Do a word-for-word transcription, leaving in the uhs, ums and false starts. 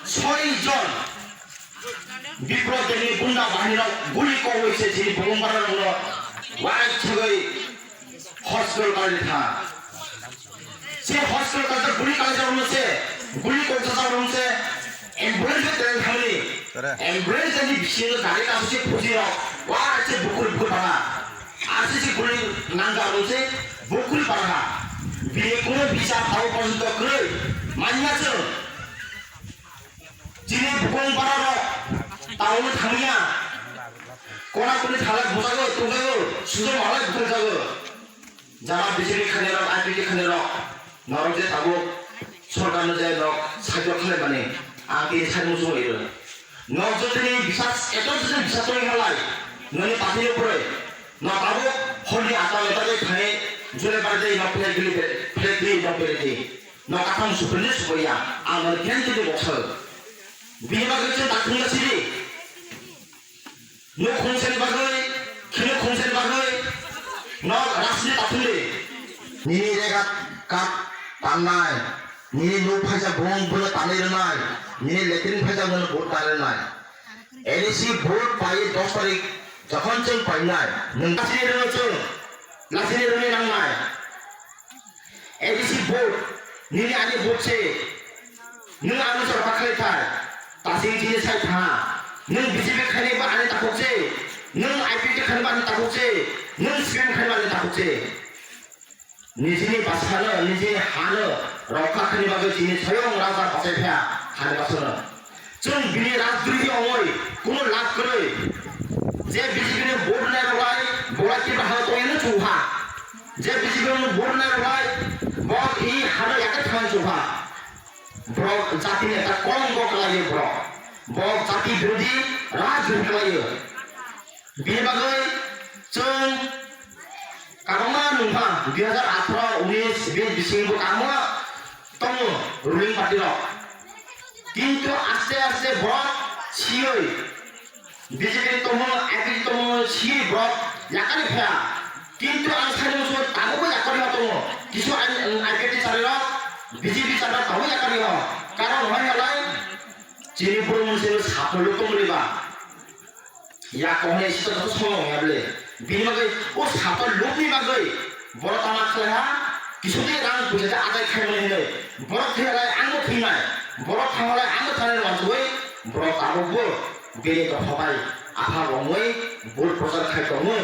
Soi jon Biplop Debni gunda bahinirok guli kogwi se chini Bugong Bara rokno waithagwi hospital kalaina tha. Se hospital kaisa guli kalaijak rokno se, guli kokjak rokno se ambulance bai twlang thangni. Ambulance ni bisingo gari kaisa se phuji rok wa se bukul bukul bana. Asisi guli nangja rok se bukul bana. Bini kuno bisar tao porjonto kwrwi manya chwng. Chini Bugong Bara rok taono thangya. Kona kuni thalai bujago, tungjago, sujo malai bujago. Jara B J P khani rok, I P T khani rok, norok je tabuk sorkar no je nok sajok khlai mani, ang tini sai muchung iro. Nok jotoni bisas, eto jotoni bisas tongwi halai, noni pathini upre, no tabuk holi ata leta je khani jule bar je nok philai gili philai gili nok philai gili. No kathang supri ni supriya, ang no khen kiti boksal. Bini bagwi chwng takhung da siri. No khungsa ni bagwi, khini khungsa ni bagwi, no rajniti takhung di. Nini rega kat tannai, nini nuk phaisa bung bula tanai rwnai, nini letrin phaisa bung bung tanai rwnai. A D C vote pai dos tarik jokhon chwng painai, nwng lachini rwno chwng, lachini rwni nangnai. A D C vote, nini ani vote se, nwng ano sorba khlai thai, tasing chini sai tha, nwng B J P khainai ba ani takhuk se, nwng I P F T khainai ba ani takhuk se, nwng C P M khainai ba ani takhuk se. Nijini basano, nijini hano rokha khani bagwi chini soyong raja bachai phaya hani basano. Chwng bini rajduhi ongoi kuno lab kwrwi. Je B J P ni vote nai rwlai, bola kiba ha tongino chukha. Je B J P ni vote nai rwlai, bo i hano yakar thang chukha. Borok jatini ekta kolongko kwlaio borok. Borok jati birodhi rajduhi kwlaio. Bini bagwi chwng kabangma nungkha dui hazar atharo unis bis bisingo kabangma tongo ruling party rok. Kintu aste aste borok siyoi B J P ni tongmo, I P F T ni tongmo siyoi borok yakari phaya. Kintu ang sani musugo tabukbo yakari ha tongo. Kisu I P F T ni chari rok, B J P chari rok tabuk yakari ho. Karon hoi halai chini boro mwnwi salo sapor lo tongri ba. Ya kok hai sita joto solo ya ble. Bini bagwi o sapa lobni bagwi borok tama khlai ha, kisu de rang puja de adai khai mani hinwi. Borok thwi halai ang bo thwinai. Borok thang halai ang bo thanai wansugwi borok tabuk bo bini dopha bai apha romwi bul prochar khai tongo.